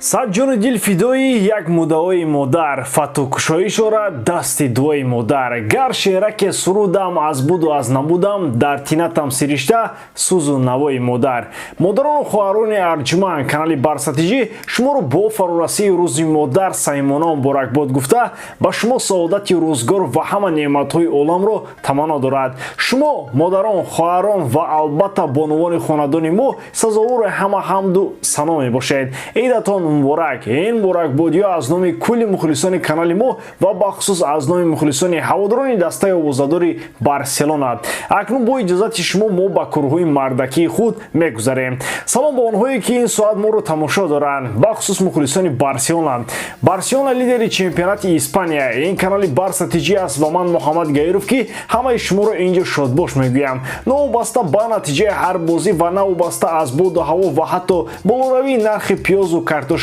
Сад ҷону дил фидои як муддаои модар, фатҳу кушоиш орад дасти дуои модар. Гар шеъраке сурудам аз буду аз набудам, дар тинатам сиришта сӯзу навои модар. Модарону хоҳарони арҷуманд, канали Барса ТЖ шуморо бо фарорасии Рӯзи модар самимона муборакбод гуфта, ба шумо саодати рӯзгор ва ҳама неъматҳои оламро таманно дорад. Шумо, модарон, хоҳарон ва албатта бонувони хонадони мо, сазовори ҳама ҳамду сано мебошед. Идатон муборак! Ин муборакбодиҳо аз номи кулли мухлисони канали мо ва бахусус аз номи мухлисони ҳаводорони дастаи овозадори Барселона. Акнун бо иҷозати шумо мо ба корҳои мардакии худ мегузарем. Салом ба онҳое, ки ин соат моро тамошо доранд, бахусус мухлисони Барселона. Барселона — лидери чемпионати Испания. Ин канали Барса ТЖ аст ва ман, Муҳаммад Гаиров, ки ҳамаи шуморо инҷо шодбош мегӯям. Новобаста ба натиҷаи ҳар бозӣ ва новобаста аз боду ҳаво ва ҳатто болоравии нархи пиёзу картошка,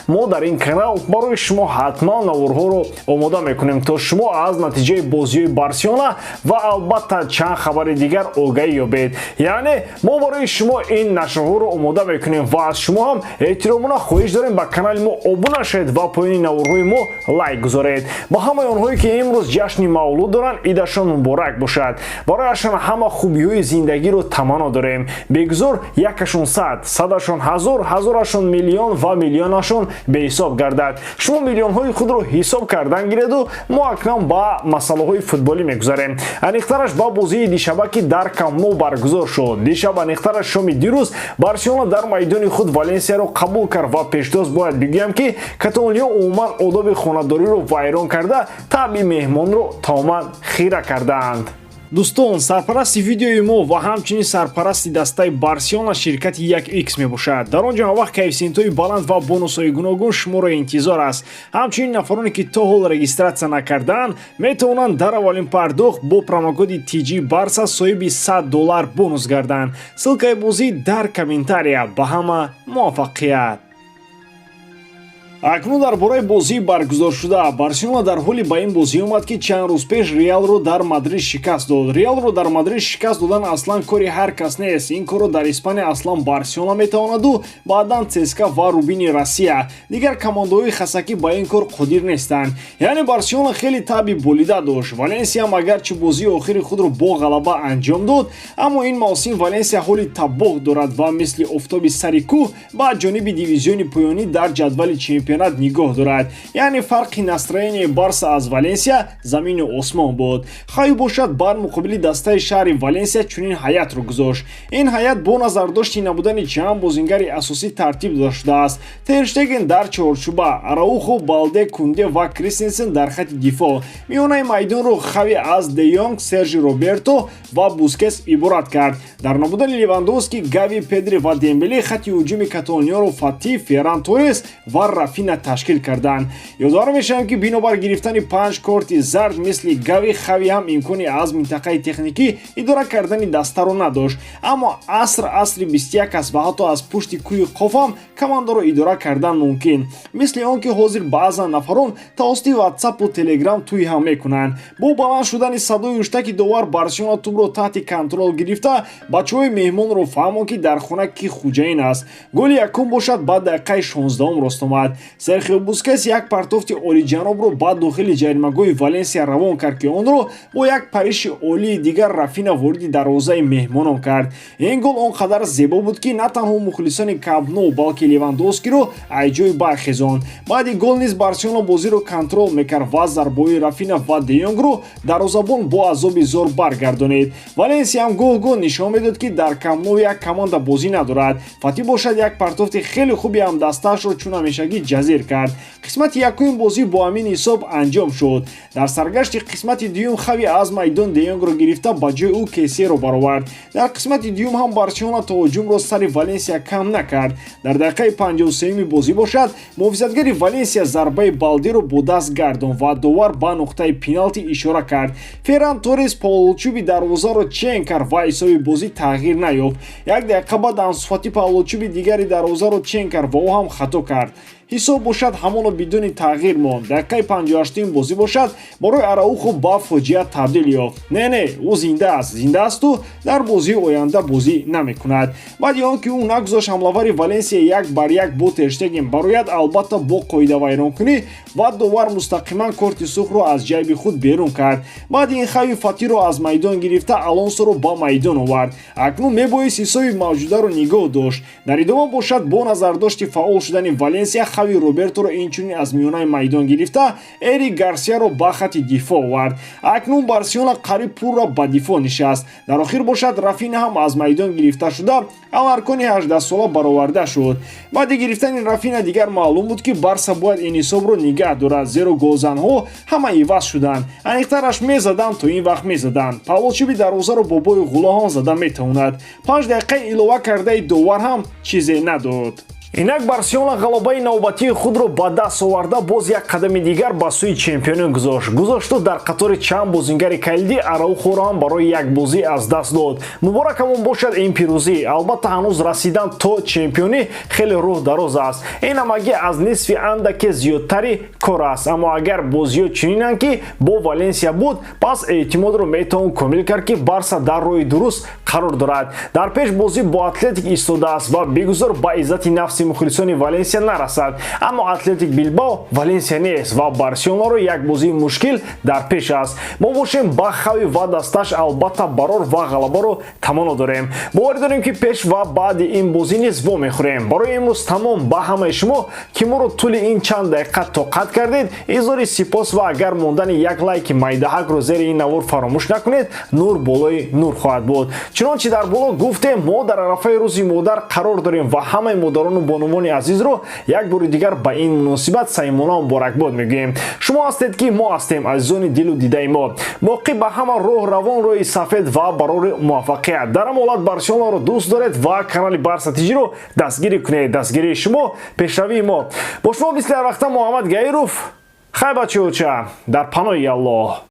мо дар ин канал барои шумо ҳатман наворҳоро омода мекунем, то шумо аз натиҷаи бозиҳои Барселона ва албатта чанд хабари дигар огаҳӣ ёбед. Яъне мо барои шумо ин нашрҳоро омода мекунем ва аз шумо ҳам эҳтиромона хоҳиш дорем, ба канали мо обуна шавед ва поёни наворҳои мо лайк гузоред. Ба ҳамаи онҳое, ки имрӯз ҷашни мавлуд доранд, идашон муборак бошад. Барояшон ҳама хубиҳои зиндагиро таманно дорем. Бегузор якашон сад, садашон ҳазор, ҳазорашон миллион ва миллионашон беҳисоб гардад. Шумо миллионҳои худро ҳисоб кардан гиреду мо акнун ба масъалаҳои футболӣ мегузарем, аниқтараш ба бозии дишаба, ки дар Камп Ноу баргузор шуд. Дишаб, аниқтараш шоми дирӯз, Барселона дар майдони худ Валенсияро қабул кард ва пештоз бояд бигӯям, ки каталониё умуман одоби хонадориро вайрон карда, таъби меҳмонро тамоман хира кардаанд. Дӯстон, сарпарасти видеои мо ва ҳамчунин сарпарасти дастаи Барселона ширкати 1X мебошад. Дар он ҷо ҳамавақт коэффисиентҳои баланд ва бонусҳои гуногун шуморо интизор аст. Ҳамчунин нафароне, ки то ҳол регистрация накардаанд, метавонанд дар аввалин пардохт бо промокоди TG Барса соҳиби 100 доллар бонус гарданд. Ссылкаи бозӣ дар комментария. Ба ҳама муваффақият! Акнун дар бораи бозии баргузоршуда. Барселона дар ҳоле ба ин бозӣ омад, ки чанд рӯз пеш Реалро дар Мадрид шикаст дод. Реалро дар Мадрид шикаст додан аслан кори ҳар кас нест. Ин корро дар Испания аслан Барселона метавонаду баъдан ЦСКА ва Рубини Россия. Дигар командаҳои хасакӣ ба ин кор қодир нестанд. Яъне Барселона хеле таъби болида дошт. Валенсиям агарчи бозии охири худро бо ғалаба анҷом дод, аммо ин мавсим Валенсия ҳоли табоҳ дорад ва мисли офтоби сари кӯҳ ба ҷониби дивизиони поёнӣ дар ҷадвали чемпионат нигоҳ дорад. Яъне фарқи настроенияи Барса аз Валенсия замину осмон буд. Хави бошад, бар муқобили дастаи шаҳри Валенсия чунин ҳайатро гузошт. Ин ҳайат бо назардошти набудани чанд бозингари асосӣ тартиб дода шудааст. Тер Штеген дар чорчӯба, Араухо, Балде, Кунде ва Кристенсен дар хати дифоъ. Миёнаи майдонро Хави аз Де Йонг, Сержи Роберто ва Бускес иборат кард. Дар набудани Левандовски, Гави, Педри ва Дембеле хати ҳуҷуми каталониёро Фати, Ферран Торрес ва Рафина ташкил карданд. Ёдовар мешавем, ки бинобар гирифтани панҷ корти зард, мисли Гави, Хави ҳам имкони аз минтақаи техникӣ идора кардани дастаро надошт. Аммо аср асри 21 аст ва ҳатто аз пушти кӯҳи Қоф ҳам командаро идора кардан мумкин, мисли он ки ҳозир баъзан нафарон тавассути Ватсапу Телеграм тӯй ҳам мекунанд. Бо баланд шудани садои ҳуштаки довар Барселона тӯбро таҳти контрол гирифта, бачаҳои меҳмонро фаҳмонд, ки дар хона ки хуҷаин аст. Голи якум бошад, ба дақиқаи 16-ум рост омад. Серхио Бускес як партофти олиҷанобро ба дохили ҷаримагоҳи Валенсия равон кард, ки онро бо як париши олии дигар Рафина вориди дарвозаи меҳмонон кард. Ин гол он қадар зебо буд, ки на танҳо мухлисони Камп Ноу, балки Левандовскиро аз ҷой бархезонд. Баъди гол низ Барселона бозиро контрол мекард ва зарбаҳои Рафина ва Де Йонгро дарвозабон бо азоби зор баргардонид. Валенсиям гоҳ-гоҳ нишон медод, ки дар Камп Ноу як команда бозӣ надорад. Фати бошад, як партофти хеле хуби ҳамдастаашро чун ҳамешагӣ ҷазир кард. Қисмати якуми бозӣ бо ҳамин ҳисоб анҷом шуд. Дар саргашти қисмати дуюм Хави аз майдон Де Йонгро гирифта, ба ҷои ӯ Кесеро баровард. Дар қисмати дуюм ҳам Барселона таҳоҷумро сари Валенсия кам накард. Дар дақиқаи 53-юми бозӣ бошад, муҳофизатгари Валенсия зарбаи Балдиро бо даст гардонд ва довар ба нуқтаи пеналти ишора кард. Ферран Торрес паҳлучӯби дарвозаро чен кард ва ҳисоби бозӣ тағйир наёфт. Як дақиқа баъд Ансу Фати паҳлучӯби дигари дарвозаро чен кард ва ӯ ҳам хато кард. Ҳисоб бошад, ҳамоно бидуни тағйир монд. Дақиқаи 58-ум бозӣ бошад, барои Араухо ба фоҷиа табдил ёфт. Не, не, ӯ зинда аст, зинда асту дар бозии оянда бозӣ намекунад. Баъди он ки ӯ нагузошт ҳамлавари Валенсия як бар як бо Терштеген барояд, албатта бо қоидавайронкунӣ, ва довар мустақиман корти сурхро аз ҷайби худ берун кард. Баъди ин Хави Фатиро аз майдон гирифта, Алонсоро ба майдон овард. Акнун мебоист ҳисоби мавҷударо нигоҳ дошт. Дар идома бошад, бо назардошти фаъол шудани Валенсия, Хави Роберторо инчунин аз миёнаи майдон гирифта, Эрик Гарсияро ба хати дифоъ овард. Акнун Барселона қариб пурра ба дифоъ нишаст. Дар охир бошад, Рафина ҳам аз майдон гирифта шуда, Аларкони 18сола бароварда шуд. Баъди гирифтани Рафина дигар маълум буд, ки Барса бояд ин ҳисобро нигаҳ дорад, зеро голзанҳо ҳама иваз шуданд. Аниқтараш, мезаданд, то ин вақт мезаданд. Павлочиби дарвозаро бобои ғулоҳон зада метавонад. 5 дақиқаи илова кардаи довар ҳам чизе надод. Инак Барселона ғалабаи навбатии худро ба даст оварда, боз як қадами дигар ба сӯи чемпионӣ гузошт. Гузошту дар қатори чанд бозингари калидӣ Араухоро ҳам барои як бозӣ аз даст дод. Муборакамон бошад ин пирӯзӣ. Албатта, ҳанӯз расидан то чемпионӣ хеле роҳ дароз аст. Ин ҳамагӣ аз нисфи андаке зиёдтари кор аст. Аммо агар бозиҳо чунинанд, ки бо Валенсия буд, пас эътимодро метавон комил кард, ки Барса дар роҳи дуруст қарор дорад. Дар пеш бозӣ бо Атлетик истодааст ва бигузор ба иззати нафси мухлисони Валенсия нарасад, аммо Атлетик Билбао Валенсия нест ва Барселонаро як бозии мушкил дар пеш аст. Мо бошем, ба Хави ва дасташ албатта барор ва ғалабаро таманно дорем. Боварӣ дорем, ки пеш ва баъди ин бозӣ низ вомехӯрем. Барои имрӯз тамом. Ба ҳамаи шумо, ки моро тӯли ин чанд дақиқа тоқат кардед, изҳори сипос ва агар мондани як лайки майдаҳакро зери ин навор фаромӯш накунед, нур болои нур хоҳад буд. Чунончи дар боло гуфтем, мо дар арафаи Рӯзи модар қарор дорем ва ҳамаи модарону бонувони азизро як бори дигар ба ин муносибат самимона муборакбод мегӯем. Шумо ҳастед, ки мо ҳастем, азизони дилу дидаи мо. Боқӣ ба ҳама роҳ равон, роҳи сафед ва барори муваффақият. Дар ҳама ҳолат Барселонаро дӯст доред ва канали Барса Тиҷиро дастгирӣ кунед. Дастгирии шумо — пешравии мо. Бо шумо мисли ҳар вақта Муҳаммад Гаиров. Хай, бачаоча, дар паноҳи Аллоҳ.